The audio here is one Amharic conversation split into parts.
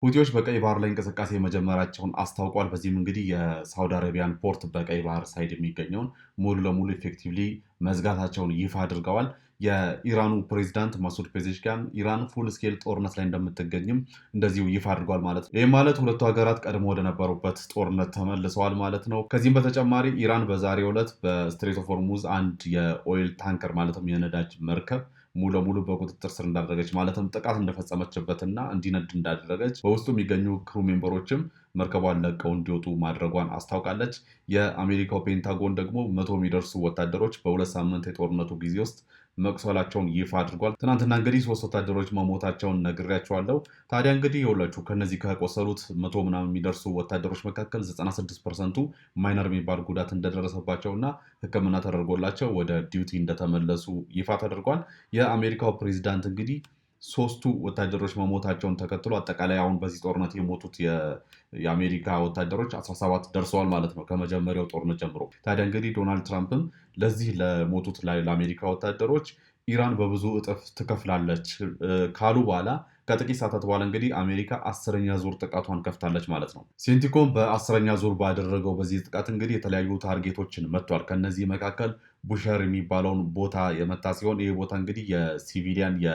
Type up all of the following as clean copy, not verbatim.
ሁቲዎች በቀይ ባህር ላይ እንቅስቃሴ መጀመራቸውን አስታውቋል። በዚህም እንግዲህ የሳውዲ አረቢያን port በቀይ ባህር side የሚገኘውን ሙሉ ለሙሉ effectively መዝጋታቸውን ይፋ አድርገዋል። የኢራኑ ፕሬዚዳንት ማሱድ ፔዜሽኪያን ኢራን full scale ጦርነት ላይ እንደምትገኝም እንደዚሁ ይፋ አድርጓል ማለት ነው። ይህም ማለት ሁለቱ ሀገራት ቀድሞ ወደነበሩበት ጦርነት ተመልሰዋል ማለት ነው። ከዚህም በተጨማሪ ኢራን በዛሬው ዕለት በ Strait of Hormuz አንድ የ oil tanker ማለትም የነዳጅ መርከብ ሙሉ ለሙሉ በቁጥጥር ስር እንዳደረገች፣ ማለትም ጥቃት እንደፈጸመችበትና እንዲነድ እንዳደረገች፣ በውስጡ የሚገኙ crew member ኦችም መርከቧን ለቀው እንዲወጡ ማድረጓን አስታውቃለች። የአሜሪካው ፔንታጎን ደግሞ 100 የሚደርሱ ወታደሮች በ2 ሳምንት የጦርነቱ ጊዜ ውስጥ መቁሰላቸውን ይፋ አድርጓል። ትናንትና እንግዲህ ሶስት ወታደሮች መሞታቸውን ነግሬያችኋለሁ። ታዲያ እንግዲህ የሁላችሁ ከነዚህ ከቆሰሉት 100 ምናምን የሚደርሱ ወታደሮች መካከል 96% ኡ minor የሚባል ጉዳት እንደደረሰባቸው እና ሕክምና ተደርጎላቸው ወደ duty እንደተመለሱ ይፋ ተደርጓል። የአሜሪካው ፕሬዚዳንት እንግዲህ ሶስቱ ወታደሮች መሞታቸውን ተከትሎ አጠቃላይ አሁን በዚህ ጦርነት የሞቱት የአሜሪካ ወታደሮች 17 ደርሰዋል ማለት ነው ከመጀመሪያው ጦርነት ጀምሮ። ታዲያ እንግዲህ ዶናልድ ትራምፕም ለዚህ ለሞቱት ለአሜሪካ ወታደሮች ኢራን በብዙ እጥፍ ትከፍላለች ካሉ በኋላ ከጥቂት ሰዓታት በኋላ እንግዲህ አሜሪካ 10ኛ ዙር ጥቃቷን ከፍታለች ማለት ነው። ሴንቲኮም በ10ኛ ዙር ባደረገው በዚህ ጥቃት እንግዲህ የተለያዩ target ኦችን መትቷል። ከነዚህ መካከል ቡሸር የሚባለውን ቦታ የመታ ሲሆን ይህ ቦታ እንግዲህ የ civilian የ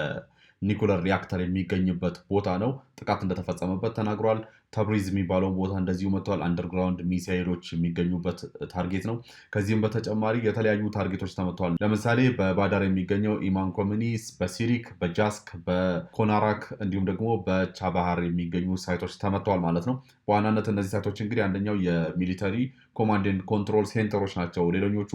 nuclear reactor የሚገኝበት ቦታ ነው። ጥቃት እንደተፈጸመበት ተናግሯል። ተብሪዝ የሚባለውን ቦታ እንደዚሁ መትቷል። Underground ሚሳይሎች የሚገኙበት target ነው። ከዚህም በተጨማሪ የተለያዩ target ኦች ተመትተዋል። ለምሳሌ በባዳር የሚገኘው ኢማም ኮሚኒ፣ በሲሪክ፣ በጃስክ፣ በኮናራክ እንዲሁም ደግሞ በቻባሃር የሚገኙ site ኦች ተመትተዋል ማለት ነው። በዋናነት እነዚህ site ኦች እንግዲህ አንደኛው የ military command and control center ኦች ናቸው። ሌሎኞቹ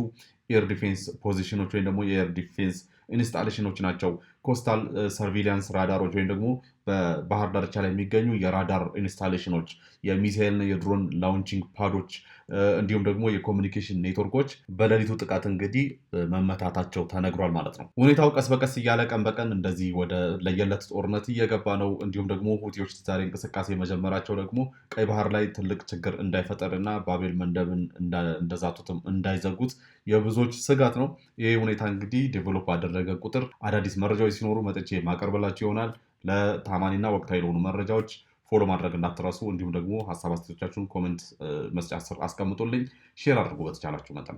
air defense position ኦች ወይም ደግሞ የ air defense installation ኦች ናቸው። Coastal surveillance ራዳሮች ወይም ደግሞ በባህር ዳርቻ ላይ የሚገኙ የራዳር installation ኦች፣ የሚሳይልና የ drone launching pad ኦች እንዲሁም ደግሞ የ communication network ኦች በሌሊቱ ጥቃት እንግዲህ መመታታቸው ተነግሯል ማለት ነው። ሁኔታው ቀስ በቀስ እያለ ቀን በቀን እንደዚህ ወደ ለየለት ጦርነት እየገባ ነው። እንዲሁም ደግሞ ሁቲዎች ዛሬ እንቅስቃሴ መጀመራቸው ደግሞ ቀይ ባህር ላይ ትልቅ ችግር እንዳይፈጠር እና ባቤል መንደብን እንደዛቱትም እንዳይዘጉት የብዙዎች ስጋት ነው። ይህ ሁኔታ እንግዲህ develop ባደረገ ቁጥር አዳዲስ መረጃዎች ሲኖሩ መጥቼ ማቀርብላችሁ ይሆናል። ለታማኒና ወቅታዊ ለሆኑ መረጃዎች follow ማድረግ እንዳትረሱ። እንዲሁም ደግሞ ሀሳብ አስተያየቶቻችሁን comment መስጫ ስር አስቀምጡልኝ። Share አድርጉ በተቻላችሁ መጠን።